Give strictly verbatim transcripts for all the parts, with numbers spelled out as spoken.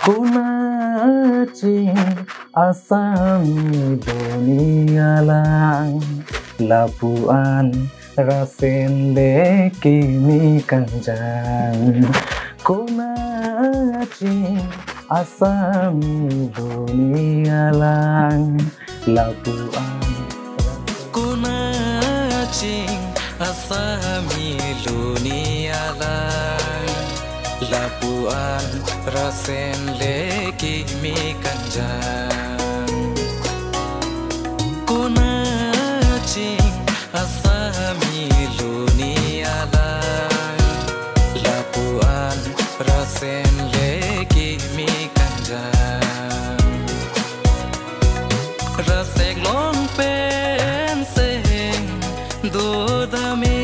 Konat ching asami doni alang, lapu-an rasen le kimi kangjang. Konat ching asami doni alang, lapu-an. Konat ching asami doni alang, lapu-an rasen le kimi kangjang. Konat ching asami doni alang, lapu-an rasen le kimi kangjang. Rasek long pen seng dodame.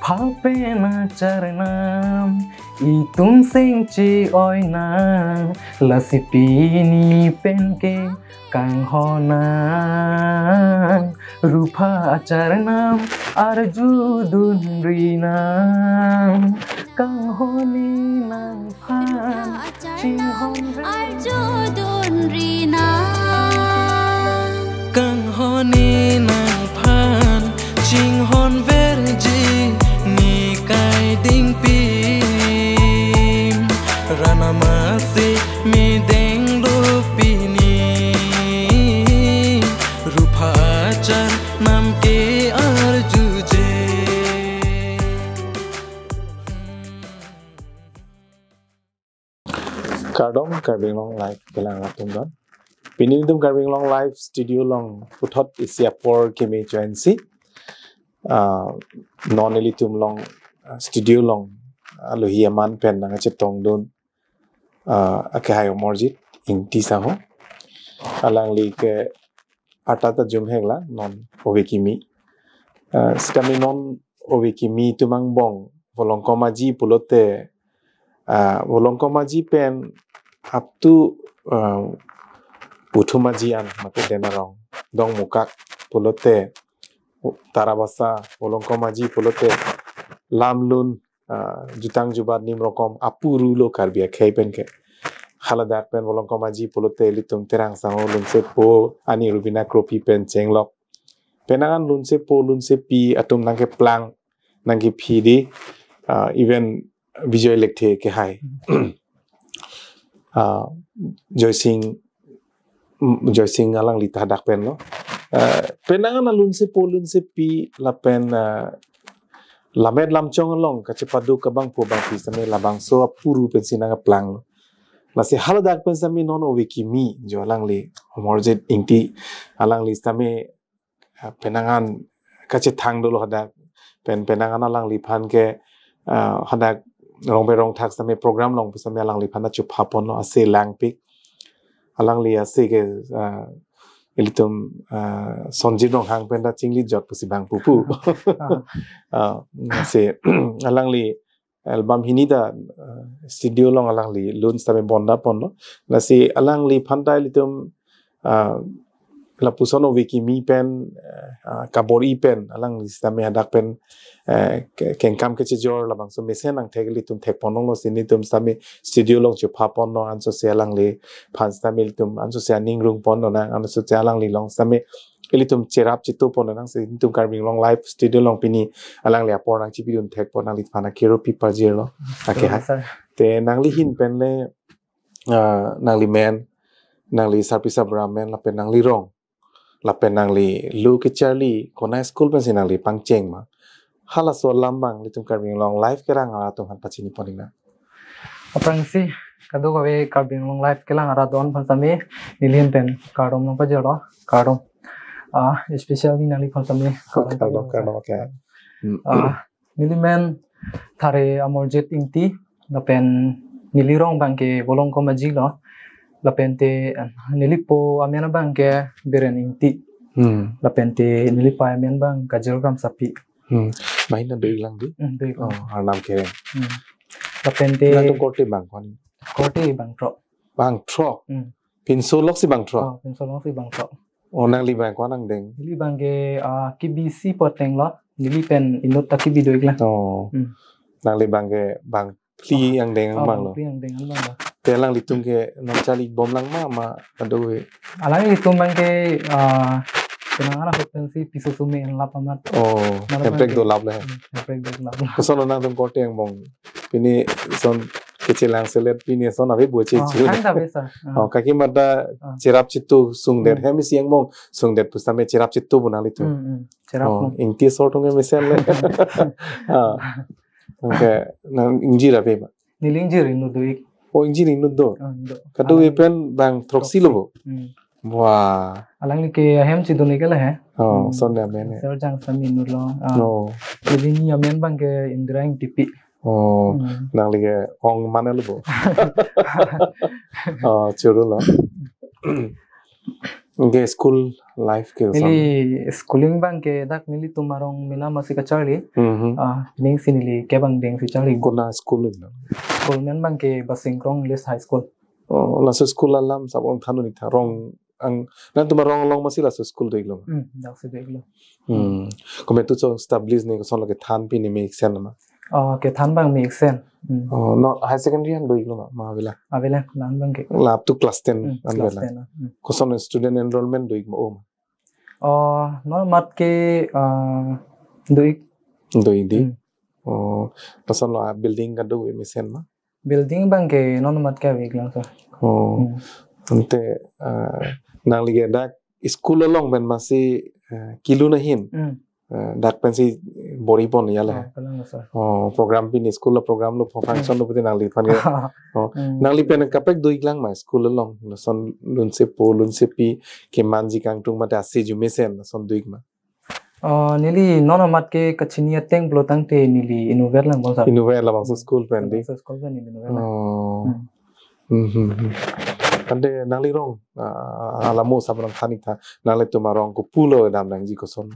Pha pen acharnam itum seng che-oi nang, lasi pini pen ke kanghon nang. Rupha acharnam arjudun ri nang, kanghon-e nangphan chinghon ver. Arjudun ri nang, kanghon-e nangphan chinghon verji ne kai dingpim. Ran amatsi me denglo pini, rupha acharnam ke arjuje. Kardom Karbi Anglong Live kelang atum don. Pini nelitum Karbi Anglong Live studio along puthot isi apor keme join si. Ah, non nelitum along, ah, studio along, ah, alohi aman pen nangkachetongdun, ah, akehai Amarjit Ingti Sahu. Alangli ke arta ta jumhek la non ove kimi. Ah, sitame non ove kimi atum angbong Volongkom Aji pulote, ah, Volongkom Aji pen up to, ah, Puthum Aji an mate Denarong Dongmukak pulote Tarabasa Volongkom Aji pulote lamlun, ah, jutang jubat nim rokom apuru lo Karbi akhei pen ke. Haladak pen Volongkom Aji pulote ilitum Terang Sahu lunsepo ani Rubina Kropi pen chenglok. Penang an lunsepo lunsepi atum nangkeplang nangkephi di, ah, even Bijoy Lekthe kehai. Ah, Joysing, mm, Joysing alangli ta hadak pen lo. Ah, penang an lunsepo lunsepi lapen, ah, lammet lamchong along kachepaduk abangpo abangpi sitame labangso apuru pensi nangkeplang lo. Lasi haladak pen sitame non ove kimi jo alangli Amarjit Ingti alangli sitame, ah, penang an kachethang dolo hadak pen penang an alangliphan ke, ah, hadak rong berong thak sitame program along sitame alangliphan ta chupha ponlo ase langpik. Alangli ase ke, ah, ilitum, ah, Sonjit Ronghang pen ta chingli jot pusi bang pupu. Ah, ase alangli album hini ta, ah, studio along alangli lun sitame bonda ponlo. Lasi alangliphan ta ilitum, ah, lapuson ove kimi pen, ah, kabor-i pen alangli sitame hadak pen, eh, ke-, kengkam kechejor labangso mesen angthek ilitum thek ponlo si nelitum sitame studio along chupha ponlo ansose alangliphan sitame ilitum ansose aning rung ponlo nang ansose alangli along sitame ilitum cherap chetu pon nang si nelitum Karbi Anglong Live studio along pini alangli apor nangchipidun thek pon nangliphan akero pi pajirlo. Oke ha. Sir. Te nangli ahin pen le, ah, nangli men, nangli sarpi sabra men lapen nangli rong. Lapen nangli lu kecharli konat school pensi nangli pangcheng ma. Halaso alam abang nelitum Karbi Anglong Live kelang arat atum aphan pachini pon nang. Aphrangsi kadokave Karbi Anglong Live kelang arat atum aphan sitame neli ahin pen kardom nangpajirlo, kardom. Ah, especially nangliphan sitame kardom, kardom, kardom, oke. Hmm. Ah, neli men Thare Amarjit Ingti, lapen neli rong abang ke Volongkom Aji lo, lapen te, eh, nelipo amen abang ke Biren Ingti, hmm, lapen te nelipai amen abang Kajir Kramsapi. Hmm. Mahin na doi lang di? Hmm, doi lang. Oh, arnam kereng. Hmm. Lapen te nangtum korte bang ko-an? Korte bangthrok. Bangthrok? Hmm. Pinso loksi bangthrok? Oh, pinso loksi bangthrok. Oh, nangli bang ko-an angdeng? Neli abang ke, ah, Kibi si poteng lo. Neli pen inut ta Kibi do-ik lang. Oh. Hmm. Nangli abang ke bang phli angdeng Oh, abang lo. Phli angdeng abang lo. Te alanglitum ke nangchari bom lang ma, ma ado we. Alanglitum abang ke, ah, penang anak pensi piso sume en lap amat. Oh, Malam hemprek abang ke. Do lap le. Hmm, hemprek do lap lo. Koson nangtum korte angbong. Pini son kechelang selet pini son ave buat Oh, ceci. Kan ta bisa. Ah. Oh, kaki mata Ah. Cherap chitu sungdet. Hmm. Hem isi angbong sungdet pusitame cherap chitu pu nanglitum. Hmm, hmm. Cherap Oh, mo. Ingti sor tung mesen le. Ah. Okay, nang ingjir ave ma. Neli ingjir inut do-ik. Oh, ingjir inut do. Ah, do. Kado Alang pen bang throksi lo bo. Hmm. Wah. Alangli ke ahem chidun-ik ke la he. Oh, Hmm. Son ya mene. Sir Jang Sami inut lo. Ah. Oh. Neli ni amen abang ke Indra Ingtipi. Oh, Hmm. Nangli ke ong mana lo bo. Oh, choro lo. Okay, school life ke Neli son. Schooling abang ke dak nelitum arong mena masi kacharli. Mhm. Ah, ning si neli kebang deng si charli. Kona school lo? School amen abang ke Basing Krong English High School. Oh, laso school alam sabong than-un-ik tha rong ang nangtum arong along masi laso school do-ik lo. Hmm, dak si do-ik lo. Hmm. Kometu chong establish ne koson lo kethan pini me-ik sen ma. Oh, kethan abang me-ik sen. Hmm. Oh, non high secondary an do-ik lo ma, ma avelang. Avelang, la-an abang ke. La up to class ten Hmm, an class avelang. Ten, ah. Hmm. Koson student enrollment do-ik ma o ma. Oh, non mat ke, ah, do-ik. Do-ik di. Hmm. Oh, koson lo a building kado-ik mesen ma. Building abang ke non mat ke ave-ik lang so. Oh. Hmm. Ante, ah, nangli ke dak school along pen masi, eh, kelun ahin. Hmm. Eh, dak pensi bor-i pon ya le. Oh, kalang so. Oh, program pini school lo program lo function Hmm. lo pute nangliphan ke. Oh, Hmm. Nangli pen kaprek do-ik lang ma school along. Lason lunsepo, lunsepi kemanji kangtung mate ase arjumesen lason do-ik ma. Oh, neli non amat ke kachini ateng pulo tangte neli inutvet lang bangso. Inutvet labangso school pen di. Labangso school pen neli inutvet lang. Oh. Hmm. Hmm, hmm, hmm. Ante nangli rong, ah, alamo sabang than-ik tha. Nanglitum arong kopulo dam nangji koson.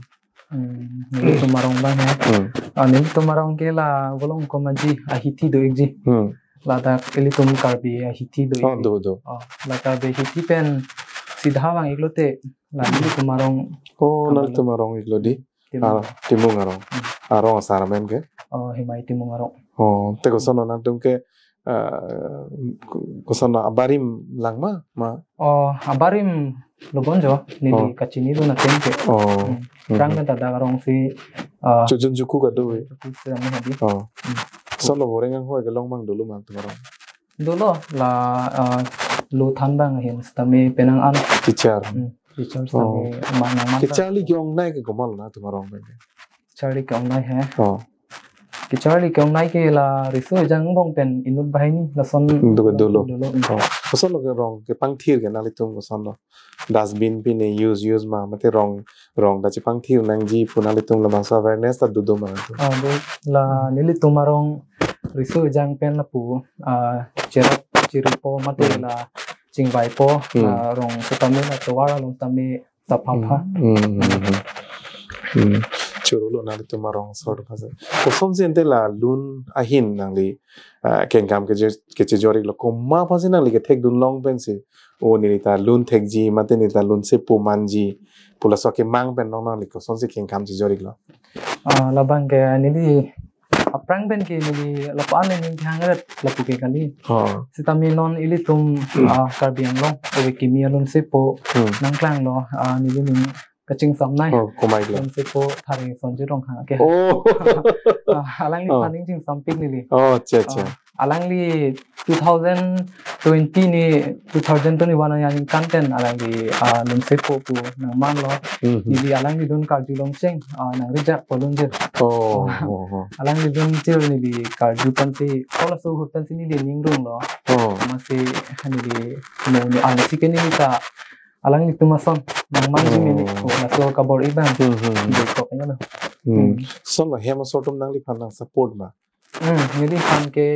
Hmm, nelitum arong abang he. Hmm. Ah, nelitum arong ke la Volongkom Aji ahithi do-ikji. Hmm. Ladak ilitum Karbi ahithi do-ik. Oh, do, do. Oh, la Karbi ahithi pen sidha vang-ik lote la nelitum arong Oh, Kamal. Nangtum arong-ik lo di. Timung. Ah, Timung arong. Hmm. Arong asar amen ke? Oh, Hemai Timung arong. Oh, te koson nangtum ke, ah, koson abarim lang ma, ma? Oh, abarim lo bon jo, neli Oh. kachinidun ateng ke. Oh. Hmm. Hmm. Prang pen ta dak arong si, ah, Chojun Juku kado-ik. Juku si ami hadi. Oh. Hmm. Koson lo boreng anghoi kelong abang dolo ma nangtum arong? Dolo la, ah, lo than abang ahin sitame penang an. Teacher. Hmm. Teacher Oh. sitame ma nangman ta. Kecharli ke-ongnei ke komat lo nangtum arong pen ke? Charli ke-ongnei he. Oh. Kecharli ke-ongnei ke la riso ejang angbong pen inut banghini lason Dolo, dolo. Dolo, hmm. Oh. Koson lo ke rong kepangthir ke nanglitum koson lo? Dustbin pine use, use ma, mate rong, rong ta chepangthir nangji pu nanglitum labangso awareness ta do do ma nangtum? Ah, do, la Hmm. nelitum arong riso ejang pen lapu, ah, cherap chiripo mate Hmm. la chingvaipo, Hmm. ah, rong sitame la tovar along sitame sapha pha. Hmm. Hmm, hmm, hmm, hmm. Hmm. Choro lo nanglitum arong sor pha se. Kosonsi ante la lun ahin nangli, ah, kengkam keche, kechejor-ik lo? Komat aphansi nangli kethekdun long pensi, o neli ta lun thekji, mate neli ta lunsepo manji pu laso akemang pen non nangli kosonsi kengkam chejor-ik lo? Ah, labang ke neli aphrang pen ke neli lapu-an le ning kehang ret lapu ke kali. Oh. Sitame non ilitum, ah, Karbi Anglong ove kimi alunsepo Hmm. nangklang lo, ah, neli ning kachingsamnei. Oh, komat lo? Lunsepo Thare Sonjit Ronghang ke. Oh. Ah, alangliphan Oh. ning chingsampik neli. Oh, acha, acha. Ah, alangli two thousand twenty ni two thousand twenty-one aningkan pen alangli, ah, lunsepo pu nangman lo. Hmm, hmm. Neli alanglidun karjulong cheng, ah, nangrijak po lunjir. Oh, Ah, oh, oh. Alanglidun chir neli karju pensi, kolaso ahut pensi neli ningrung lo. Oh. Amatsi neli, no, no, ansi ke neli ta alanglitum ason nangmanji mene Oh. ko laso kabor-i abang. Hmm, hmm, hmm. Neli kok ya lo. Hmm. Hmm. Koson lo hem asor atum nangliphan nang support ma? Hmm, neliphan ke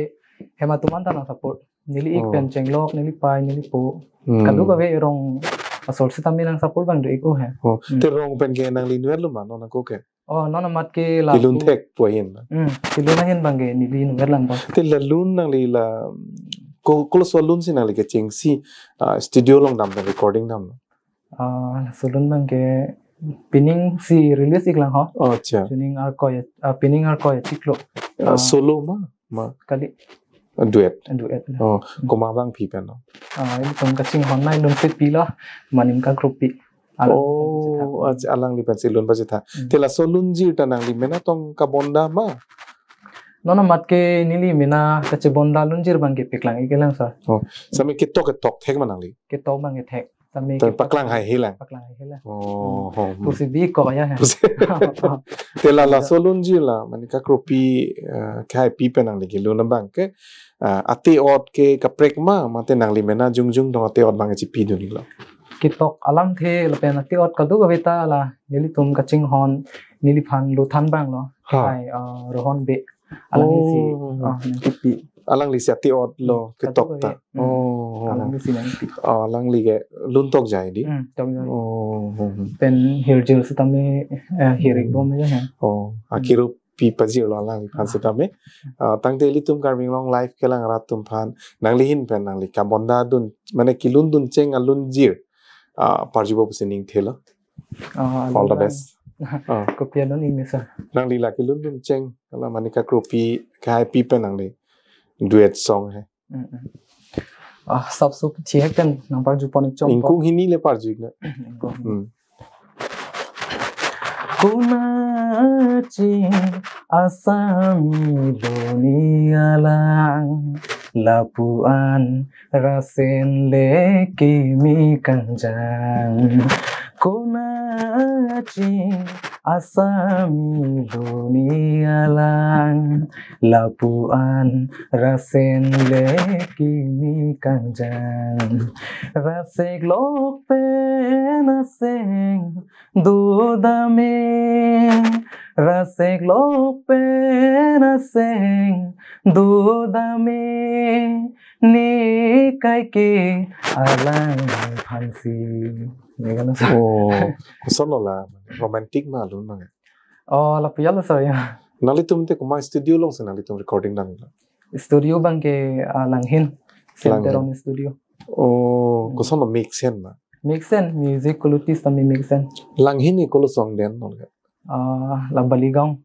hem atum anta nang support. Neli-ik Oh. pen chenglok, neli pai, neli po. Hmm. Kadokave rong asor sitame nang support abang do-ik o he. Oh, Hmm. te rong pen ke nangli inutvet lo ma non ako ke? Oh, non amat ke la Kelun ku- thek pu ahin. Hmm, kelun ahin abang ke neli inutvet lang abang. Te la lun nangli la, ko, kolaso alun si nangli kechengsi, ah, studio along dam pen recording dam lo? Ah, laso alun abang ke pining si release-ik lang ho. Oh, acha. Pining Arkoi, ah, pining Arkoi achiklo. Ah, Ah. solo ma? Ma? Kali. Duet. Duet. Oh, hmm, komat abang pi pen lo? Ah, ilitum kachinghon nai lunpet pilo, Manika Kropi. Alangli pen Oh, chetha. Acha, alangli pensi lun pachetha. Hmm. Te laso lunjir ta nangli mena tong kabonda ma? Non amat ke neli mena kachebonda lunjir abang ke paklang-ik-e lang, sir. Oh, sami ketok ketok thek ma nangli? Ketok abang ke thek. Sami Te ketok paklang haihe lang. Paklang haihe lang. Oh, hmm. Pusi bi kok ya ha. Te la laso lunjir la, Manika Kropi, eh, kehaipi pen nangli kelun abang ke, eh, ate-ot ke kaprek ma, mate nangli mena jongjong tong ate-ot abang chepidun-iklo? Ketok alamthe lapen ate-ot kadokave ta la, nelitum kachinghon, neliphan lothan abang lo. Ha. Hai, eh, Rohon Bey. Alanglisi, Oh. ah, nangkepi. Alanglisi ate-ot lo Hmm, ketok ta. Kadokave. Hmm. Oh. Alanglisi nangkepi. Oh, alangli ke lun tokjai dei? Hmm, tokjai. Oh, oh, oh. Pen hirjir setame, eh, hirik bom aja ha. Oh, Hmm. akirup pi pajirlo alangliphan Ah. setame. Ah, tangte ilitum Karbi Anglong Live kelang rat atum aphan nangli ahin pen nangli kabonda dun, mane kelun duncheng alunjir, ah, parjupo pusi ning thelo. Ah, All the alun best. Ah. Kopi adon-ik ne, sir? Nangli la kelun duncheng, la Manika Kropi kehaipi pen nangli duet song he. Mm, mm. Ah, sapso thihek pen nangparjupon-ik chompo. Ingkung hini le parju-ik nang. Ingkung hini. Hmm. Konatsi asami loni alang, lapu-an rasen le kimi kangjang. Konatsi asami loni alang, lapu-an rasen le kimi kangjang. Rasek lok pen aseng dodame, rasek lok pen aseng dodame, ne kaike alangphansi. Ne kan, sir? Oh, kosonlo la, romantic ma alun abang? Oh, lapu ya lo, sir, ya. Nanglitum te komat studio alongsi nanglitum recording dam? Studio abang ke, ah, Langhin. Langhin. Center on studio. Oh, Hmm. kosonlo, Mixen ma? Mixen, music quality setame Mixen. Langhin ke kolo song den nol ke? Ah, la Baligaon.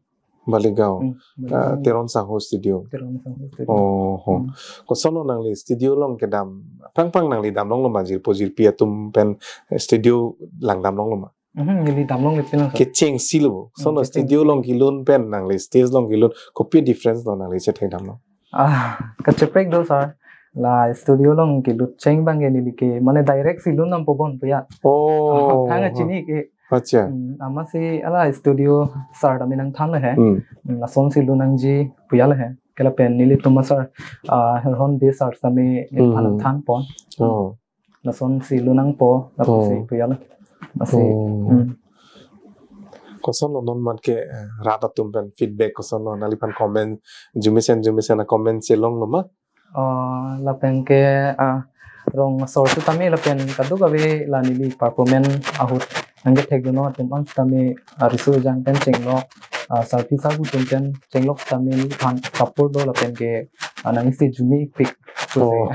Baligaon. Hmm, Ah, Baligaon. Teron Sangho Studio. Teron Sangho Studio. Oh, ho. Hmm. Kosonlo nangli studio along kedam, phrang phrang nangli damlonglo ma, jirpo jirpi atum pen, eh, studio lang damlonglo ma? Mhm, neli damlongle pin lang, sir. Kechengsi lo bo. Hmm, kosonlo kechengsi. Studio along kelun pen nangli stage along kelun, kopi difference lo nangli chethek damlo? Ah, kacheprek do, sir. La studio along kelun cheng abang ke neli ke, mane direct si lun dampo bon puya. Oh. Thang kachini ke. Acha. Hmm, amatsi hala studio sir tame nangthanlo he. Hmm. Hmm, lasonsi lun nangji puya lo he. Ke lapen nelitum a-sir, ah, Rohon Bey sir tame Hmm. nangthanpon. Oh. Lasonsi lun nangpo, lapusi Oh. puya lo. Amatsi, Oh. Hmm. Kosonlo non amat ke, eh, rat atum pen feedback kosonlo, nangliphan comment, arjumesen arjumesen a-comment chelonglo ma? Oh, lapen ke, ah, rong asor setame lapen kadokave la neli performance ahut nangkethekdun atum an setame, ah, riso ejang pen chenglok, ah, sarpi sarpo atum pen chenglok setame neliphan support do lapen ke, ah, nangli si jumi-ikpik. Oh.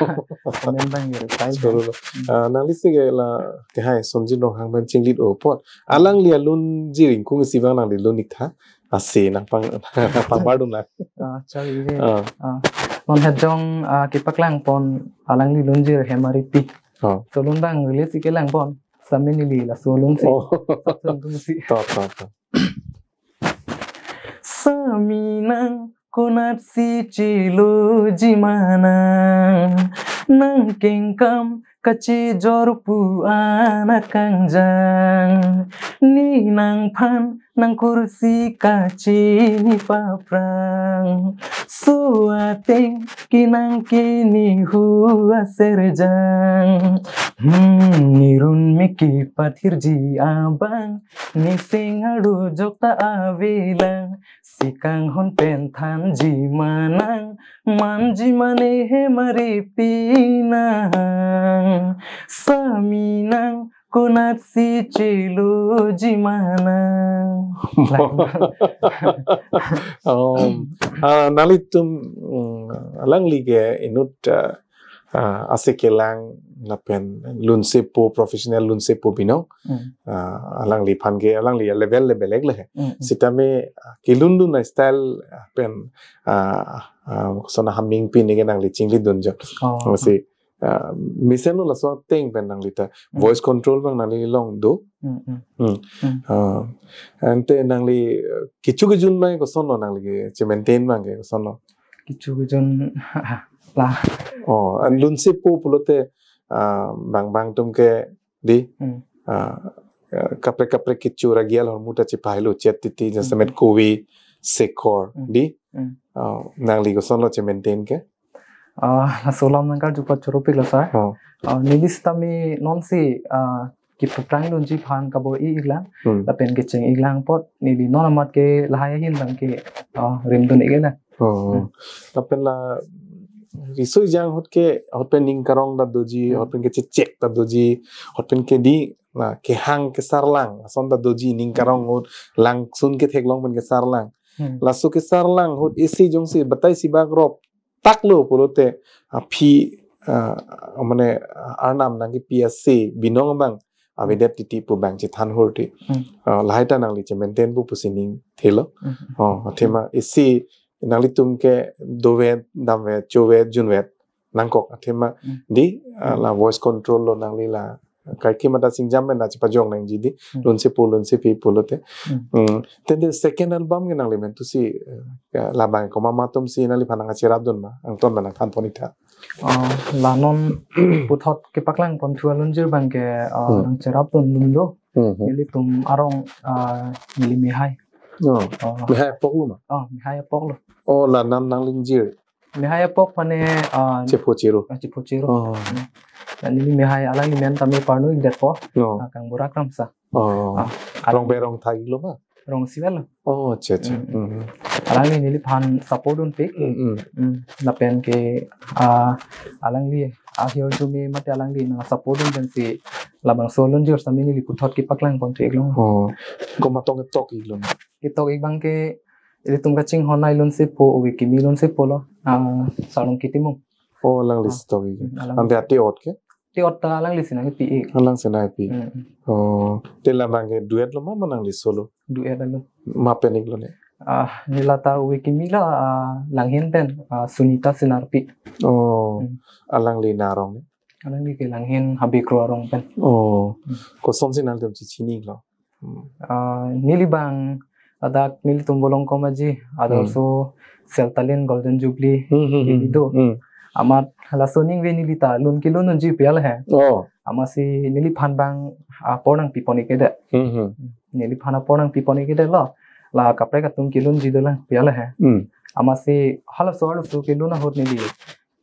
Comment abang ke reply. Sorry lo. Hmm. Ah, nanglisi ke la kehai Sonjit Ronghang pen chinglit-o apot. Alangli alunjir ingkung isi abang nangli lun-ik tha. Ase nangpang, nangpangbar dun nang. Ah, chari je. Ah. Ah, non het jong, ah, kepaklangpon alangli lunjir Hem Aripi. Ah. Laso alun abang release ik-e langpon. Setame neli laso alunsi. Oh. Laso alunsi. To, to, to. Sami nang konatsi cheloji ma nang, nangkengkam kachejor pu-an akangjang. Ne nangphan nangkursi kachini paphrang, laso ateng ke nangkeni hu aserjang. Hmm, nirun me kepathirji abang, neseng ardo jok ta avelang. Si kanghon pen thanji ma nang, manji ma ne Hem Aripi nang. Sami nang konatsi cheloji ma nang. Um, ah, nanglitum, mm, alangli ke inut, ah, ah, ase kelang lapen lunsepo, professional lunsepo binong. Hmm. Ah, alangliphan ke, alangli level le belek le he. Hmm, hmm. Sitame, ah, kelun dun astyle, ah, pen, ah, ah, kosonlo, haming pini ke nangli chingli dun jo. Oh. Masi, ah, mesen lo laso ateng pen nangli ta. Hmm. Voice control abang nangli along do. Hmm, hmm. Hmm. Hmm. Ah, ante nangli, eh, kecho kejun abang kosonlo, nangli ke che-maintain abang ke kosonlo? Kecho kejun la. Oh, an lunsepo pulote, ah, bang bang atum ke di, Hmm. ah, ah, kaprek kaprek kecho ra gial hormu ta chepahelo chet titi, jasemet Hmm. kove, sekor, Hmm. di. Hmm. Ah, nangli kosonlo che-maintain ke? Ah, laso alam nangkarju pachoro pik lo, sir. Oh. Ah, neli sitame nonsi, ah, kepaphrang dunji aphan kabor-i iklang, Hmm. lapen kecheng iklang apot neli non amat ke lahai ahin abang ke, ah, rim dun iklang. Oh. Hmm. Lapen la riso ejang ahut ke, ahut pen ning karong ta doji, Hmm. ahut pen kechechek ta doji, ahut pen ke di, la kehang kesarlang ason ta doji, ning karong ahut langsun ketheklong pen kesarlang. Hmm. Laso kesarlang ahut isi jongsi batai si bak rop taklo pulote, aphi, ah, mane, ah, arnam nangkepi ase binong abang avedet titi pu abang chethan hur ti. Hmm. Ah, lahai ta nangli che-maintain pu pusi ning thelo. Hmm. Oh, athema isi nanglitum ke dovet, damvet, chovet, junvet nangkok athema Hmm. di, ah, Hmm. la voice control lo nangli la kaikema ta singjam pen ta chepajok nangji di, Hmm. lunsepo, lunsepi pulote. Hmm. Hmm. Tende second album ke nangli mentusi, eh, labang komat atum si nangliphan nangcherap dun ma, angton ma nangthan pon ik tha. Ah, la non puthot kepaklang ponthu alunjir abang ke, ah, Hmm. nangcherap dun dun do. Hmm, hmm. Nelitum arong, ah, neli Mehai. Oh. Ah. Mehai apok lo ma? Ah, Mehai apok lo. Oh, la nam nanglingjir. Mehai apok mane, ah, Chepho Chiro. Ah, Chepho Chiro. Oh. Hmm. Dan neli Mehai alangli men tame parnu ikdet po. Oh. Ah, Kangbura Kramsa. Oh. Ah, Rong Berong thai lo ma? Rongsival lo. Oh, acha, acha. Hmm. Hmm. Alangli neliphan support dunpik. Hmm, hmm. Hmm. Lapen ke, ah, alangli ahirjume mate alangli nangsupport dun pensi labangso alunjir sitame neli puthot kepaklang ponthu iklong. Oh. Komat atum ketok iklo? Ketok ik abang ke ilitum kachinghon ai lunsepo, ove kimi lunsepo lo, ah, Sarlongki Timung. Oh, alangli Ah. ketok ik. Hmm, alang. Ante ati-ot ke? Ati-ot ta alangli si nangkepi ik. Alangli si nangkepi. Hmm. Oh, te labang ke duet lo ma, ma nangli solo? Duet lo. Ma pen iklo ne? Ah, neli ta ove kimi la, ah, Langhin pen, ah, Sunita Senarpi. Oh, Hmm. alangli narong ne? Alangli ke Langhin Habekro arong pen. Oh, Hmm. kosonsi nangtum chechini iklo? Hmm. Ah, neli abang ladak nelitum Volongkom Aji, Hmm. adorso Seltalin Golden Jubilee Hmm, hmm, neli hmm. do. Hmm. Amat laso aningve neli ta lun kelun unji pu ya le he. Oh. Amatsi neliphan abang apor nangpi pon ik ikdet. Hmm, hmm. Neliphan apor nangpi pon ik ikdet lo. La kaprek atum kelunji dolang pu ya le he. Hmm. Amatsi halaso arloso kelun ahut neli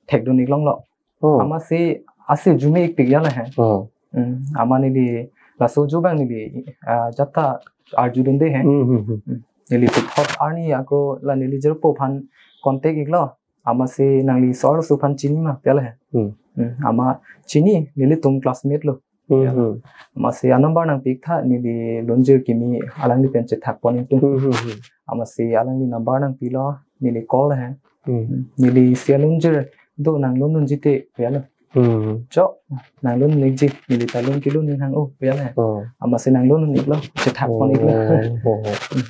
thekdun iklong lo. Oh. Amatsi ase jume ikpik ya le he. Oh. Hmm. Amat neli laso ju abang neli, ah, jat ta arjudunde he. Hmm, hmm, hmm. Hmm. Neli puthot arni ako la neli jirpo aphan contact iklo. Amatsi nangli so arloso aphan chini ma pu ya le he. Hmm. Hmm. Amat chini, nelitum classmate lo. Hmm, Ya. hmm. Amatsi anumber nangpi ik tha, neli lunjir kimi alangli pen chethak pon ingtung. Hmm, hmm, hmm. Amatsi alangli number nangpilo, neli call he. Hmm. Hmm. Neli isi alunjir do, nang lun unji te pu ya lo. Hmm. Chok, nang lun unji, neli ta lun kelun ning hang o pu ya le. Oh. Amatsi nang lun un iklo, chethak pon iklo. Oh, oh, oh. Hmm.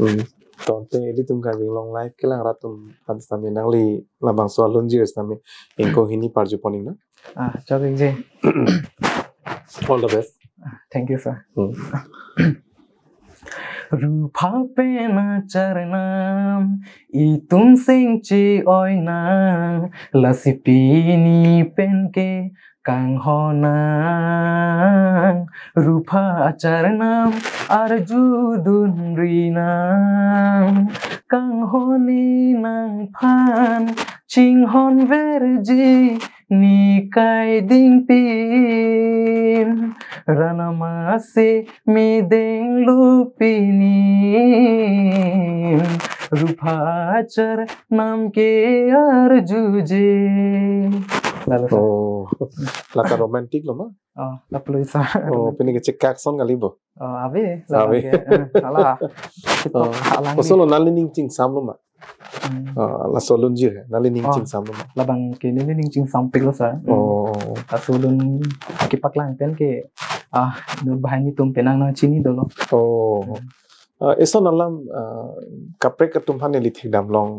Hmm. Tangte ilitum Karbi Anglong Live kelang rat atum aphan sitame nangli labangso alunjir sitame ingkoi hini parju pon ik nang. Ah, chok ikji. All the best. Thank you, sir. Hmm. Rupha pen acharnam, itum seng che-oi nang, lasi pini pen ke kanghon nang. Rupha acharnam arjudunri nang, kanghon-i nangphan chinghon verji nikai dingpin, ranam ase medeng lo pini, rupha acharnam ke arjuje. Lalo, sir. Oh, la ta romantic lo ma? Oh, lapulo, sir. Oh, pini kechekak ason kali bo? Oh, ave, Ave. Labang ke, eh, hala. Ketok Oh. halang Koson ni. Lo, nangli ning chingsam lo ma? Hmm. Ah, laso lunjir he, nangli ning Oh. chingsam lo ma? Labang ke neli ning chingsampiklo sir. Hmm. Oh, oh, oh. Laso lun kepaklang pen ke, ah, inut banghini atum penang nangchini dolo. Oh. Hmm. Ah, eson alam, ah, kaprek atum aphan neli thekdam long,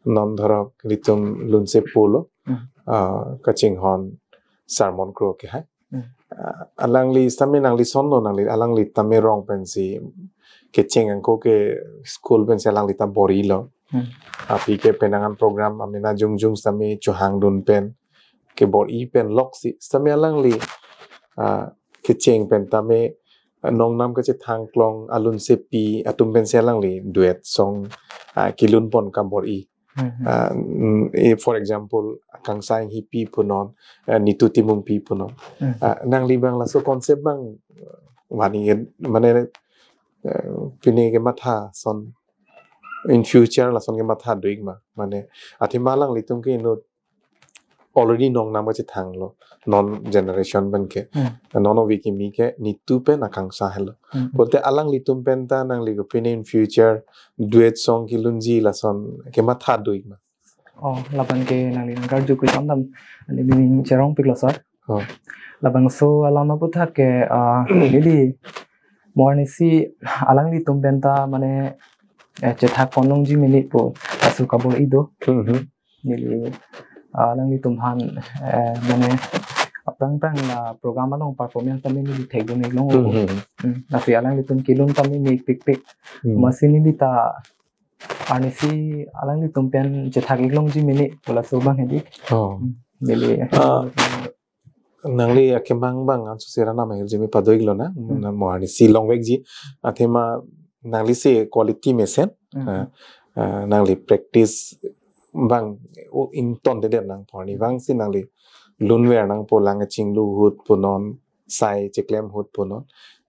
non dhorok ilitum lunse pulo. Hmm. Ah, kachinghon Sermon Kro ke hai. Hmm. Ah, alangli sitame nangli sonlo nangli, alangli tame rong pensi kecheng angko ke school pensi alangli ta bor-ilo. Hmm. Aphi ke penang an program amena jongjong sitame chohangdun pen kebor-i pen loksi sitame alangli, ah, kecheng pen tame, ah, nongnam kachethang klong alunsepi atum pensi alangli duet song, ah, kelun pon kabor-i. Hmm, hmm. Ah, mm, eh, for example, Akangsha Enghipi punon, eh, Nitu Timungpi punon. Hmm. Ah, nangli abang laso concept abang, eh, vani, mane, eh, pine kematha ason in future lason kematha do-ik ma? Mane, athema alanglitum ke inut already nongnam kachethanglo, non generation pen ke. Hmm. Non ove kimi ke Nitu pen Akangsha helo. Hmm. Pulote alanglitum pen ta nangli kopine in future duet song kelunji lason kematha do-ik ma? Oh, labang ke nangli nangkarju kri samdam, neli ning cherongpiklo sir. Oh. Labangso alam aputhak ke, ah, neli mo arnisi alanglitum pen ta mane, eh, chethak pon longji mene pu laso kabor-i do. Hmm, hmm. Neli, ah, alanglitum aphan, eh, mane aphrang aphrang la program along performance tame neli thekdun-ik long. Hmm, hmm. Hmm, lasi alanglitum kelun tame mepikpik. Hmm. Amatsi neli ta arnisi alanglitum pen chethak-ik longji mene pu laso abang hedi. Oh. Hmm, neli. Ah, nangli akemang abang ansose ranam ahirjume pado-iklo na. Hmm. Na mo arnisi longvekji. Athema nangli si quality mesen. Hmm. Ah, ah, nangli practice abang o ingtondedet nangpo, arnivang si nangli lunver nangpo, lang chinglu ahut punon, sai cheklem ahut punon.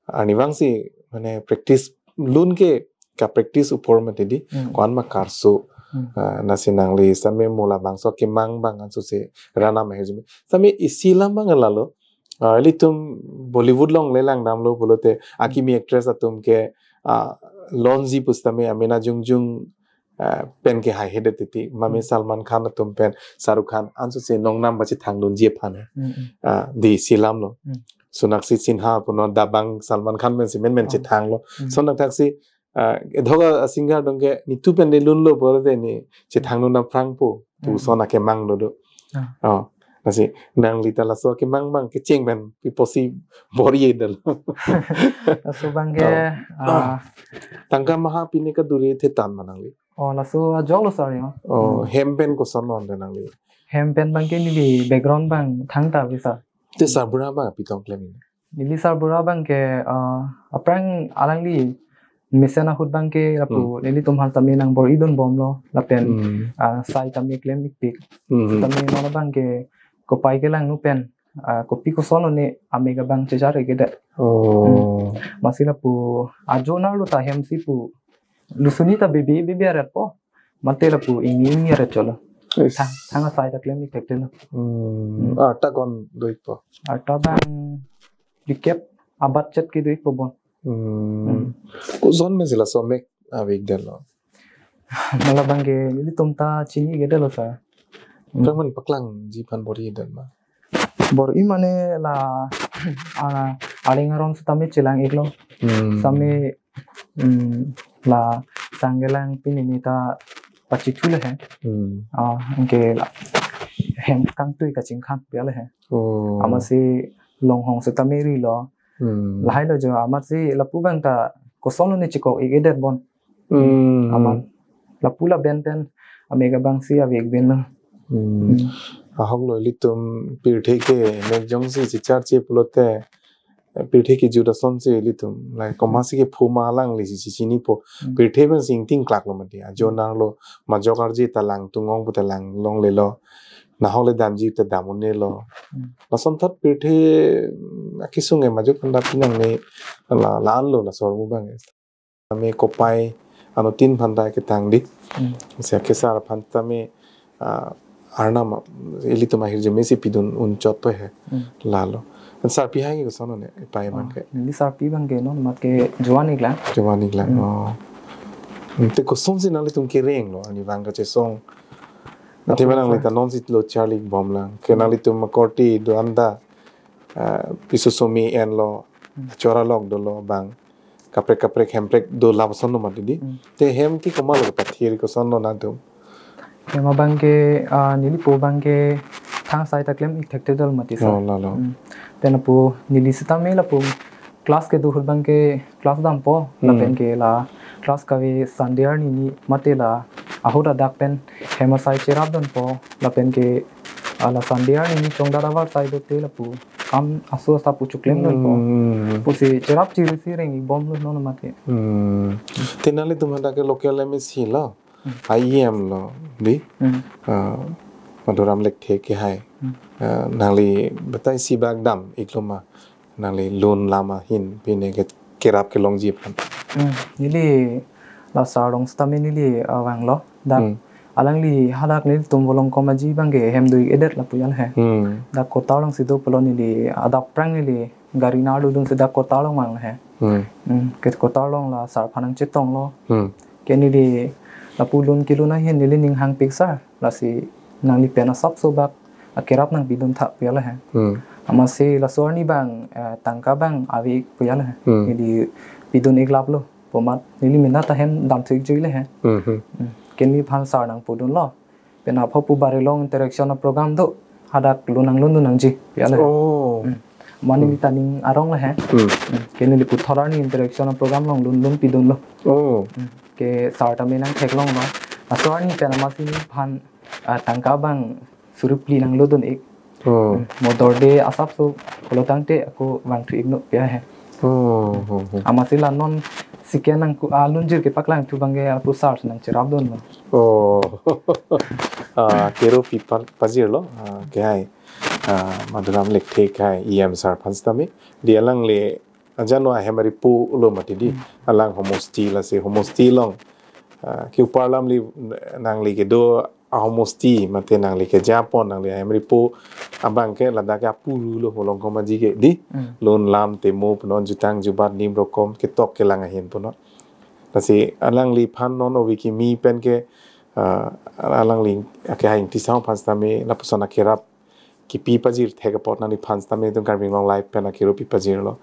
Arnivang si mane practice lun ke kapractice apor mati di, Hmm. ko-an ma karso. Hmm. Ah, lasi nangli sitame mo labangso akemang abang ansose ranam ahirjume. Sitame isi alam abang lalo. Ah, ilitum Bollywood along le langdamlo pulote akimi actress atum ke, ah, lonji pusitame amena jongjong, ah, pen ke haihedet titi. Mame Hmm. Salman Khan atum pen Shah Rukh Khan ansose nongnam kachethangdunji aphan. Hmm, hmm. Ah, di isi alamlo. Hmm. Sonakshi Sinha punon Dabangso Salman Khan pensi menmen Oh. chethanglo. Hmm. Lason thakthaksi, ah, edhok a-singer dong ke Nitu pen de lunlo pulote ne chethangdun aphrang pu. Pu Hmm. lason akemang dodo. Ah. Oh. Lasi nangli ta laso akemang abang kecheng pen pi apotsi bor-i dal. Laso abang ke, Oh. ah, Tangka maha pine kadure thetan ma nangli? Oh, laso ajoklo sir ya. Oh, Hmm. hem pen koson non de nangli? Hem pen abang ke neli background abang thangta bisa. Te sarbura abang pi tong klem ini? Neli sarbura abang ke, ah, aphrang alangli mesen ahut abang ke lapu Hmm. nelitum aphan tame nangbor-idun bomlo lapen, Hmm. ah, sai tame klem-ikpik. Hmm. Tame non abang ke kopai kelang nu pen, ah, kopi koson lone amek abang chejar-ikdet. Oh. Hmm. Amatsi lapu ajo nar lo ta hem si pu lusuni ta bibi bibi aret po. Mate lapu ingni ingni aret cholo. Yes. Thang, thang asai ta klem-ik thekthelo. Hmm. Hmm. Arta ko-an do-ikpo? Arta abang dikep abat chet kedo-ikpo bon. Hmm. Hmm. Koson pensi laso amek ave-ikdetlo? Hala abang ke nelitum ta chini-ikdetlo sir. Hmm. Aphrang mane paklangji aphan bor-idet ma? Bor-i mane la, ah, areng aron sitame chelang-iklo. Hmm. Sitame, hmm, la Sangkelang pini ni ta pachithu le he. Hmm. Ah, anke la hem kangtui kachingkhan pi le he. Oh. Amatsi longhong sitame rilo. Hmm. Lahai lo jo amatsi lapu abang ta koson lone chekok-ik-edet bon. Hmm. Amat lapu lapen pen amek abang si ave-ik benlo. Hmm. Hmm. Ahok lo ilitum pirthe ke mek jongsi checharche pulote, eh, pirthe kejut asonsi ilitum. Like, komatsi kephu ma alangli si chinipo. Hmm. Pirthe pensi ingtingklaklo mati. Ajo nar lo, majok arje ta lang tungong pute lang longlelo. Nahok le damji te dam un-elo. Hmm. Lason thot pirthe, mm, akesung e majok kanda pinang ni la, la-an lo laso armu abang e. Tame kopai anuttin aphan ta ketang di. Hmm. Lasi kesar aphan tame, ah, arnam, ilitum ahirjume si pidun unchot po he. Hmm. Lalo. Sarpi hai ke koson lone, ipei abang Oh, ke? Neli sarpi abang ke non mat ke jovan-iklang. Jovan-iklang. Hmm. Oh. Hmm, te kosonsi nanglitum kereng lo, arnivang kachesong. Athema nanglitum ta nonsi lo charli bomlang. Ke nanglitum akorte do-an ta, ah, piso somi enlo, Hmm. chora lok dolo bang. Kaprek kaprek hemprek do lapuson lo mati di. Hmm. Te hem ke komatlo pathir kosonlo nangtum. Hem abang ke, ah, nelipo abang ke thang sai ta klem-ik thekthedetlo mati sir. Oh, lalo. Hmm. Pen lapu neli sitame lapu class kedo ahut abang ke class dampo, Hmm. lapen ke la class kave Sunday arni ni mate la ahut adak pen hem asai cherapdunpo, lapen ke, ah, la Sunday arni ni chongdat avar sai dote lapu kam aso asa pu chuklem dunpo. Hmm. Pusi cherap chiri si reng-ik bomlo non mate. Hmm. Te nanglitum hadak ke local M A C lo, Hmm. I E M lo, di? Hmm. Ah, Madhuram Lekthe ke hai. Hmm. Ah, nangli batai si bak dam-iklo ma, nangli lun lam ahin pine ke kerap kelongji aphan. Hmm. Neli la sar along sitame neli, ah, vanglo. Dak Hmm. alangli hadak nelitum Volongkom Aji abang ke hem do-ik-edet lapu jal he. Hmm. Dak Kotar alongsi do pulo neli adap prang neli gari nangdodunsi dak Kotar along vanglo he. Hmm. Hmm. Ke Kotar along la sar aphan nangchetonglo. Hmm. Ke neli lapu lun kelun ahin neli ning hangpik sir. Lasi nangli pen asapso bak akerap nangpidun tha pu jal he. Hmm. Amatsi laso arni abang, eh, tangka abang ave-ik pu jal he. Hmm. Neli pidun-ik laplo. Pu amat neli mena ta hem dam thu-ik juile he. Hmm, hmm. Hmm. Ke neliphan sar nangpudunlo. Pen apho pu bare along interaction a-program do. Hadak lun nanglundun nangji pu jal he. Oh. Hmm. Mane Hmm. neli ta ning arong le he. Hmm. Hmm. Ke neli puthot arni interaction a-program along lun lun pidunlo. Oh. Hmm. Ke sar tame nangtheklonglo. Laso arni pen amatsi neliphan, ah, tangka abang suri phli nanglodun-ik. Oh. Hmm. Mo dorde asapso pulo tangte ako vang thu-ik non pu he. Oh, oh, oh. Amatsi la non second nangku, ah, lunjir kepaklang thu abang ke lapu sar si nangcherapdunlo. Oh. Ah, kero pi pa-, pajirlo. Ah, ke hai. Ah, Madhuram Lekthe ke hai E M sar aphan sitame. Di alangli ajano ahem aripo lo mati di. Hmm. Alang homosti lasi homosti along. Ah, ke upar alamli nangli kedo ahomosti mate nangli kejapon nangli ahem aripo abang ke ladak ke apuru lo Volongkom Aji ke di. Hmm. Lun lam temo punon jutang jubat nim rokom ketok kelang ahin punon. Lasi alangliphan non ove kimi pen ke, ah, alangli ake hai Ingti Sahu aphan sitame lapuson akerap kipi pajir thek apot nangliphan sitame netum Karbi Anglong Live pen akero pi pajirlo.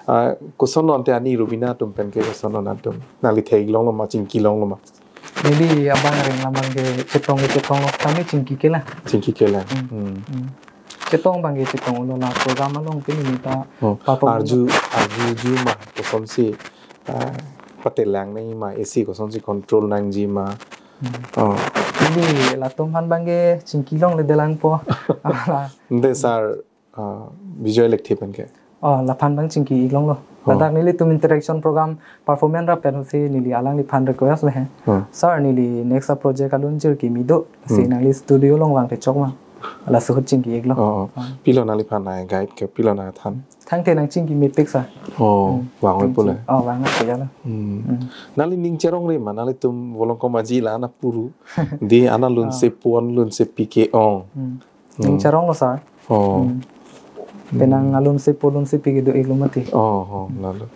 Ah, kosonlo ante ani Rubina atum pen ke kosonlo nangtum? Nangli theklonglo ma, chingkilonglo ma? Neli abang reng lam abang ke chetong ke chetonglo, tame chingkikelang. Chingkikelang. Hmm. Hmm. Hmm. Chetong abang ke chetonglo la program along pini nita Oh, perform arju, arjuju ma kosonsi, ah, patelang nangji ma, isi kosonsi control nangji ma. Hmm. Oh. Neli latum aphan abang ke chingkilongledet lang po. Ala. Ante sar, ah, Bijoy Lekthe pen ke? Oh, laphan abang chingki-iklonglo. Oh. Ladak nelitum interaction program performance rap pensi neli alangliphan request le he. Hmm. Sir, neli next a-project alunjir kimi do. Si Hmm. nangli studio along vangthek chok ma. Laso ahut chingki-iklo. Oh, oh. Hmm. Pilo nangliphan nang guide ke, pilo nangthan? Thangte nangchingki mepik sir. Oh, Hmm. vang oi pule. Oh, vang oi pule. Hmm. Hmm. Nangli ning cherongre ma, nanglitum Volongkom Aji la ana puru. Di ana lun Ah. sepo, ana lun sepi ke-ong. Hmm. Hmm. Ning cheronglo sir. Oh. Hmm. Penang Hmm. alun sepo lun sepi kedo-iklo mati. Oh, oh, lalo.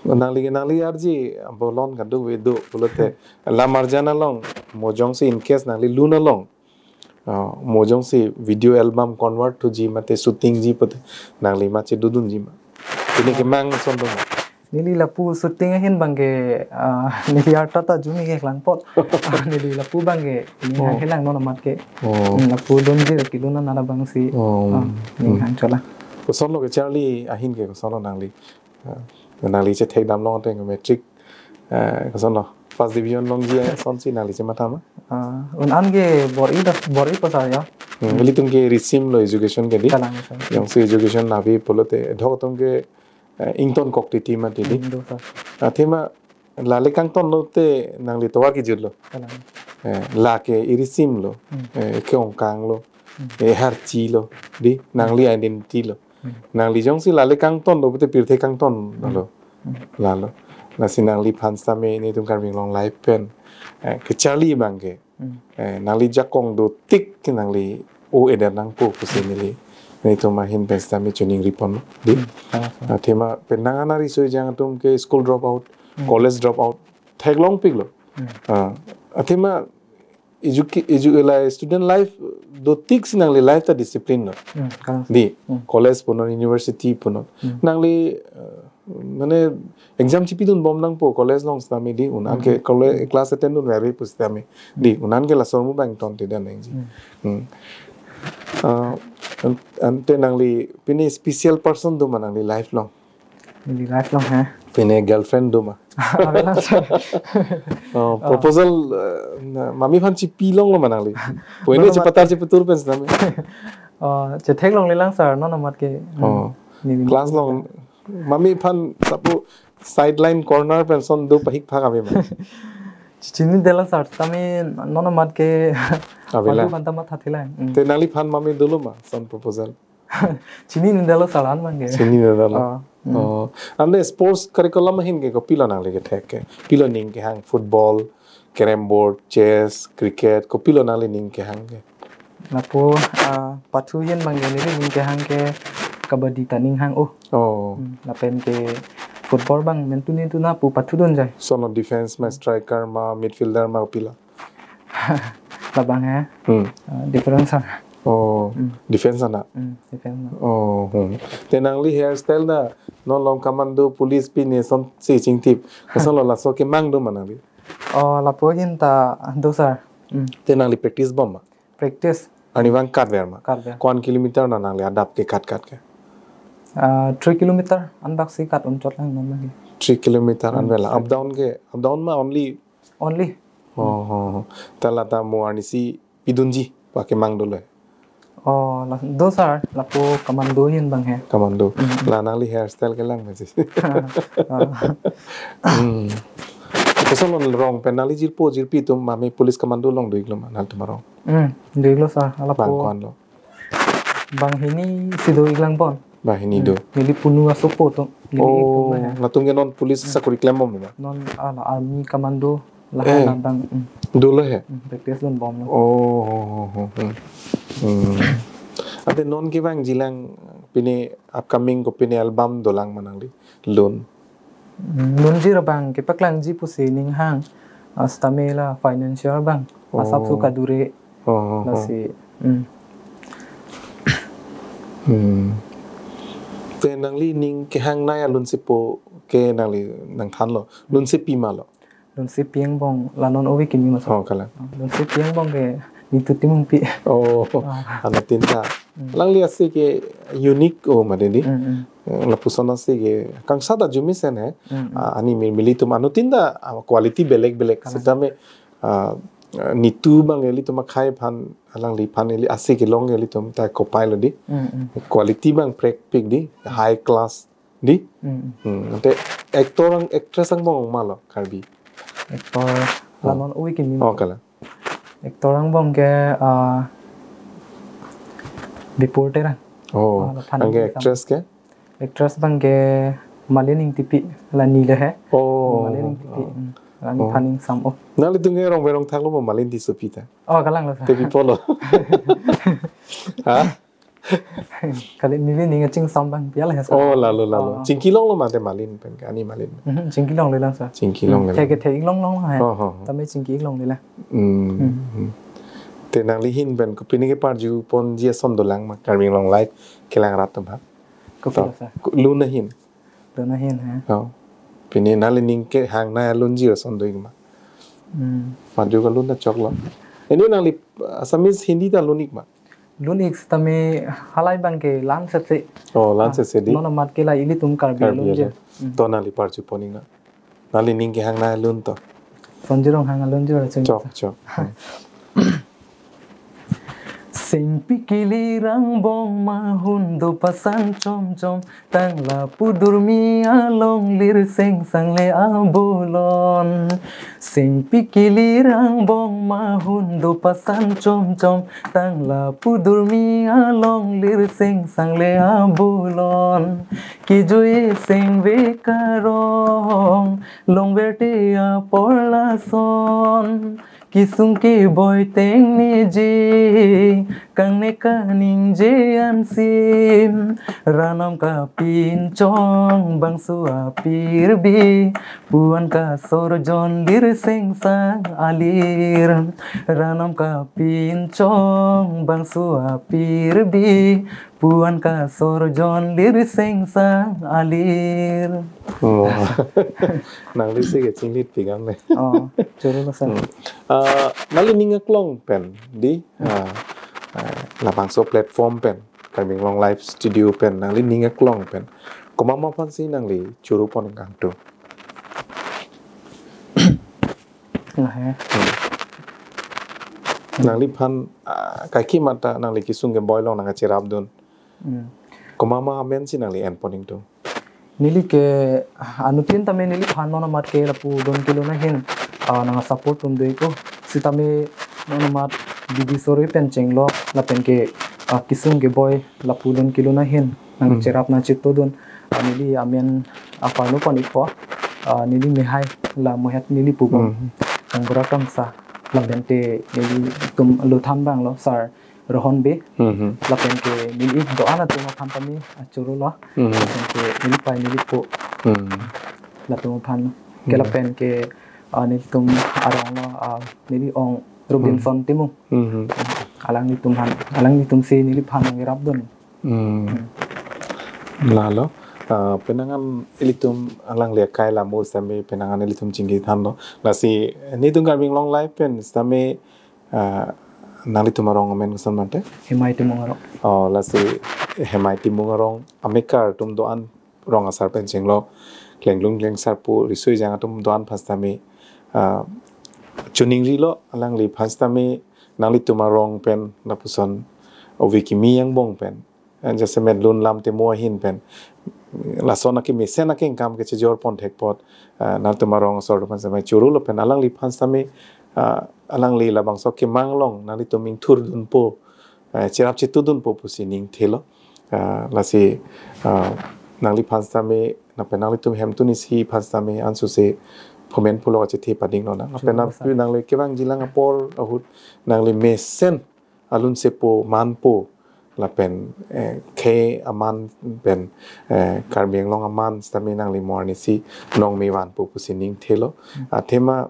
Nangli, nangli arje bolon kadokave do pulote lam arjan along mo jongsi in case nangli lun along. Ah, mo jongsi video album convert thuji mate shooting ji pute nangli ma chedodunji ma? Pini Ah. kemang ason do ma? Neli lapu shooting ahin abang ke, ah, neli arta ta arjume keklang apot. Ah, neli lapu abang ke, neli Oh. hang kelang non amat ke. Oh. Hmm, lapu dunjir kelun an abang si. Oh. Ah, neli Hmm. hang chola. Kosonlo kecharli ahin ke kosonlo nangli? Ah, nangli chethekdamlong ateng matric, ah, kosonlo? First division longji asonsi nangli chematha ma? Ah, un an ke bor-i ta, bor-ipo sir ya. Hmm, Hmm. ilitum ke risim lo education ke di. Kalang sir. Jongsi education ave pulote, dok atum ke, eh, ingtonkok titi mati di. Hmm, do sir. Athema lale kangtonlo te nangli tovar kejutlo. Kalang. Eh, lake irisimlo. Hmm. Eh, ke-ongkanglo. Hmm. Eh, harchilo. Di, nangli identity lo. Hmm. Nangli jongsi lale kangtonlo pute pirthe kangton Hmm. lo. Hmm. Lalo. Lasi nangliphan sitame netum Karbi Anglong Live pen, eh, kecharli abang ke. Hmm. Eh, nangli jakong dotik ke nangli o-edet nangpo pusi neli, netum ahin pen sitame choningri pon di. Hmm, ah, ah. Athema penang ana riso ejang atum ke school drop out, Hmm. college drop out theklongpiklo. Hmm. Ah, athema edu edu la student life dotik si nangli life ta discipline lo. Hmm, kalang sir. Di, Hmm. college punon, university punon. Hmm. Nangli, eh, mane exam chipidun bom nangpo college along sitame di, un-an ke Hmm. college class attend dunveri pu sitame. Di, un-an ke laso ahormu bang ton te dan nangji. Hmm. Hmm. Ah, an-, ante nangli pine special person do ma nangli life along? Neli life along, ha? Pine girlfriend do ma? Avelang sir. Oh, Oh. proposal, eh, na, mami aphan chipi longlo ma nangli? Pine Mami aphan chepatar chepatur pen sitame. Oh, chetheklongle lang sir, non amat ke. Oh. Neli Class along, mami aphan sapu sideline corner pen son do pahik phak ave ma? Chinine detlo sir, tame non amat ke Avelang. Padu banta matha thelang. Hmm. Te nangliphan mami dolo ma son proposal? Chinine detlo sir, an bang ke. Chinine detlo. Oh, hmm. Oh. Ante sports curriculum ahin ke kopilo nangli kethek ke? Pilo ning kehang, football, carrom board, chess, cricket, kopilo nangli ning kehang ke? Lapu, ah, pathu ahin bang ke neli ning kehang ke kabaddi ta ning hang. Oh. Oh. Hmm, lapen ke football bang mentu nitu na pu pathudun jai. Son lo defense ma, striker ma, midfielder ma, kopilo? Labang he. Hmm. Ah, defense ana. Oh, Hmm. defense ana. Hmm, defense ana. Oh, hmm. Te nangli hairstyle ta non along commando, police, pine son si chingthip. Kosonlo, laso kemang do ma nangli? Oh, lapu ahin ta do sir. Hmm. Te nangli practice bom ma? Practice. Arnivang katver ma? Katver. Ko-an kilometer na nangli adap ke kat kat ke? Ah, three kilometer an bak si kat unchot lang non lagi. Three kilometer an Hmm, vela. three. Up down ke, up down ma only? Only. Oh, oh, oh. Ta lata mo arnisi pidunji, pa kemang dolo? Oh, la, do sir, lapu commando ahin bang he. Commando. Hmm. La nangli hairstyle kelang ma si? Ah. Hmm. Kosonlo rong pen nangli jirpo jirpi atum mami police commando along do-iklo ma nangtum arong? Hmm, do-iklo sir, lapu Bang ko-anlo? Bang hini si do-ik lang pon. Bang hini do. Hmm. Neli punu asopo atum. Neli Oh, itum he. Latum ke non police Hmm. sakori klem bom ma? Non ala army commando lahan Eh. Abang. Hmm. Dolo he? Hmm, practice dun bomlo. Oh, oh, oh, oh, oh. Hmm. Ante non kevangji lang pine upcoming ko pine album dolang ma nangli? Lun? Hmm, lunjir abang kepaklangji pusi ning hang. Ah, sitame la financial bang. Asap su Oh. kadure. Oh, oh, oh. Lasi. Hmm. Hmm. Te nangli ning kehang nai alun sipo ke nangli nangthanlo. Lun sipi ma lo? Lun sipi angbong la non ove kimi ma sir. Oh, kalang. Lun sipi angbong ke nitu timungpi. Oh, Ah. Anuttin ta. Hmm. Alangli ase ke unique o mane di. Hmm, hmm. Eh, lapuson ase ke kangsada jumisen he. Hmm, hmm. Ah, ani mir mili atum anuttin ta, ah, quality belek belek. Kalang. Sitame, ah, nitu bang ilitum akhei aphan, alangliphan ili ase kelong ilitum ta kopai lo di. Hmm, hmm. Quality bang prekpik di, high class di. Hmm. Hmm, ante actor ang actress angbong ma lo Karbi? Actor Oh. la non ove kimi. Oh, kalang. Actor angbong ke, ah, Bipul Terang. Oh, Ah, la phan angke ning sam. Actress ke? Actress bang ke Malin Ingtipi, la ni le he. Oh. Malin Ingtipi. Hmm. La ni Oh. phan ning sam o. Nanglitum ke rong berong thaklo ma Malin Tissopi ta? Oh, kalang lo sir. Te pi apotlo? Ha? Kali neli ning chingsam bang pi ala he sir. Oh, lalo, lalo. Oh. Chingki longlo ma te Malin pen ke, ani Malin? Mhm, chingki longle lang sir. Chingki Hmm, longle thek lang. Thek-ik longlong he. Oh, oh, oh. Tame chingki-ik longle lang. Hmm. Hmm. Hmm. Te nangli ahin pen kopine keparju ponji ason dolang ma Karbi Anglong Live kelang rat atum ha? Kopilo To, sir? Ko-, lun ahin. Lun ahin he. Oh. Pine nangli ning kehang nai alunjir ason do-ik ma? Hmm. Parju kalun ta choklo. Anyway nangli Assamese, Hindi ta lun-ik ma? Lun-ik sitame halai bang ke lan setse. Oh, lan Ah, setse di. Non amat ke la ilitum Karbi Karbi alunjir. Alun. Hmm. To nangli parju pon-ik na. Nangli ning kehang nai alun to. Sonjirong hang alunjir cheng. Chok, chok. Singpi kili rangbong mahun do pasan chomchom, tangla pudurmi along lirseng sangle abolon. Singpi kili rangbong mahun do pasan chomchom, tangla pudurmi along lirseng sangle abolon. Kejui sengve karong, longver te apor lason. Kesung keboi teng niji, Kangne kaningje ansi, Ranam kapinchong bangso apirbi, pu-an kasorjon lir sengsang alir. Ranam kapinchong bangso apirbi, pu-an kasorjon lir sengsang alir. Oh. Nangli si kachinglitpik am le. Oh, choro lo sir. Hmm. Ah, nangli ning aklong pen, di? Ah, ah, labangso platform pen, Karbi Anglong Live Studio pen, nangli ning aklong pen. Komat ma aphansi nangli choro pon kangtung? Lahe. Hmm. Nangliphan, ah, kaike mata nangli kesung keboi along nangkacherapdun. Hmm. Komat ma amensi nangli en pon ingtung? Neli ke, ah, anuttin tame neliphan non amat ke lapu don kelun ahin, ah, nangsupport tum do-ikpo. Sitame non amat bidi sore pen chenglok lapen ke, ah, kesung keboi lapu don kelun ahin nang Hmm. cherap nangchetodun. Ah, neli amen, ah, parlo pon-ikpo. Ah, neli Mehai la Mohet neli pubom. Hmm. Sangbura Kamsa. Lapen te nelitum lo than abang lo, sir Rohon Bey. Hmm. Lapen ke neli do-an atum aphan tame, ah, choro lo. Hmm. Lapen ke neli pai neli po. Hmm. Latum aphan. Ke Hmm. lapen ke, ah, nelitum arong lo, ah, neli ong Robinson Hmm. Timung. Hmm. Alanglitum aphan, alanglitum si neliphan nangkerapdun. Hmm. Hmm. Lalo, ah, penang an ilitum alangli akai lamo sitame penang an ilitum chingki thanlo. Lasi netum Karbi Anglong Live pen sitame, ah, nanglitum arong amen koson mate? Hemai Timung arong. Oh, lasi Hemai Timung arong amekar atum do-an, rong asar pen chenglok, Klenglun Klengsarpo, Riso Ejang atum do-an aphan sitame, ah, chuning rilo alangliphan sitame nanglitum arong pen lapuson ove kimi angbong pen, eh, jasemet lun lam temo ahin pen, lason akemesen akengkam kechejor pon thek apot, eh, nangtum arong asor aphan sitame choro lo pen alangliphan sitame, ah, alangli labangso kemang along nanglitum ingthurdunpo, eh, cherap chetodunpo pusi ning thelo. Ah, lasi, ah, nangliphan sitame, lapen nanglitum hemtun isi aphan sitame ansose phomen pulo achethe pading lonang. Lapen Choro nang, sa. Nangli kevangjilang apor ahut nangli mesen alun sepo manpo lapen, eh, khei aman pen, eh, Karbi Anglong aman sitame nangli mo arnisi nong me vanpo pusi ning thelo. Hmm. Athema,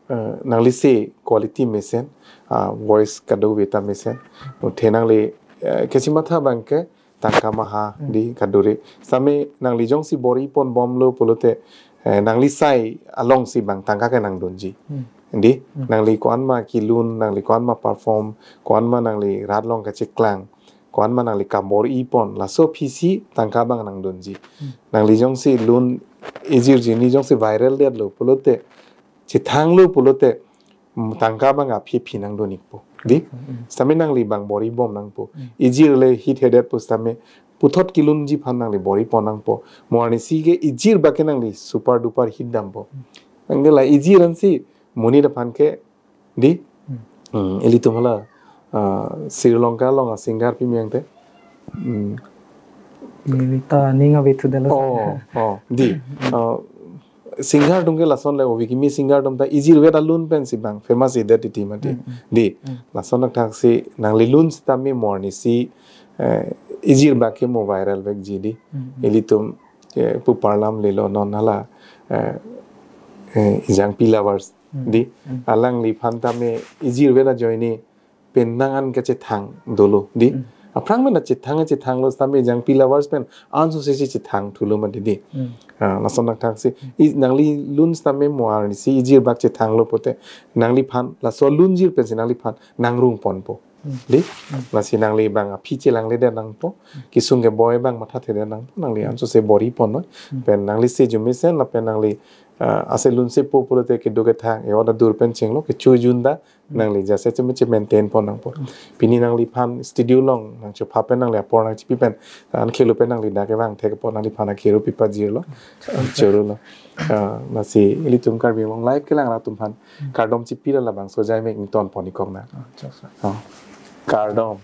eh, nangli si quality mesen, ah, voice kadokave ta mesen. Athe nangli, eh, kachimatha abang ke tangka maha Hmm. di kadure. Sitame nangli jongsi bor-i pon bomlo pulote, eh, nangli sai alongsi bang tangka kenangdunji. Hmm. Di, Hmm. nangli ko-an ma kelun, nangli ko-an ma perform, ko-an ma nangli rat along kacheklang, ko-an ma nangli kam bor-i pon, laso aphisi tangka abang nangdunji. Hmm. Nangli jongsi lun ejirji, ne jongsi viral detlo pulote, chethanglo pulote, mm, tangka abang aphi aphi nangdun-ikpo. Di? Hmm. Sitame nangli bang bor-i bom nangpo. Hmm. Ejir le hit hedet pu sitame puthot kelunji aphan nangli bor-i pon nangpo. Mo arnisi ke ejir abang ke nangli super duper hit dampo. Hmm. Anke la ejir ansi monit aphan ke di? Hmm. Hmm, ilitum hala, ah, Sri Lanka along a-singer pi miyang te. Hmm. Neli ta ning ave thu dalo. Oh, oh, di. Hmm. Ah, singer atum ke lason le, ove kimi singer atum ta ejir vet alun pensi bang famous idet titi mati. Hmm, hmm. Di. Hmm. Lason athak si nangli lun sitame mo arnisi, eh, ejir abang ke mo viral vekji di. Hmm, hmm. Ilitum, eh, pu parlam lelo non hala, eh, eh, Ejangpi Lovers. Hmm. Di, Hmm. alangliphan tame ejir vet ajoine penang an kachethang dolo, di. Hmm. Aphrang mena chethang chethanglo sitame Ejangpi Lovers pen ansose si chethang thulo mati di. Hmm. Ah, lason athak si, Hmm. i, nangli lun sitame mo arnisi ejir abang chethanglo pulote nangliphan laso alunjir pensi nangliphan nangrung ponpo. Hmm. Di? Hmm. Lasi nangli bang aphi chelangledet nangpo, Hmm. kesung keboi abang mathathedet nangpo, nangli ansose bor-i pon noi. Hmm. Pen nangli si arjumesen lapen nangli, ah, ase lun sepo pulote kedo kethang, e-ot adur pen chenglo, kecho jun ta, Hmm. nangli jasemet che maintain pon nangpo. Hmm. Pini nangliphan studio along nangchopha pen nangli apor nangchipi pen, an khelo pen nangli dak kevang thek apot nangliphan akhero pipajirlo. Hmm. Choro lo. Ah, lasi ilitum Karbi Anglong Live kelang atum aphan Hmm. kardom chipi la labangso ajai mek ington pon-ik kok nang. Ah, chok, chok. Ah. Kardom.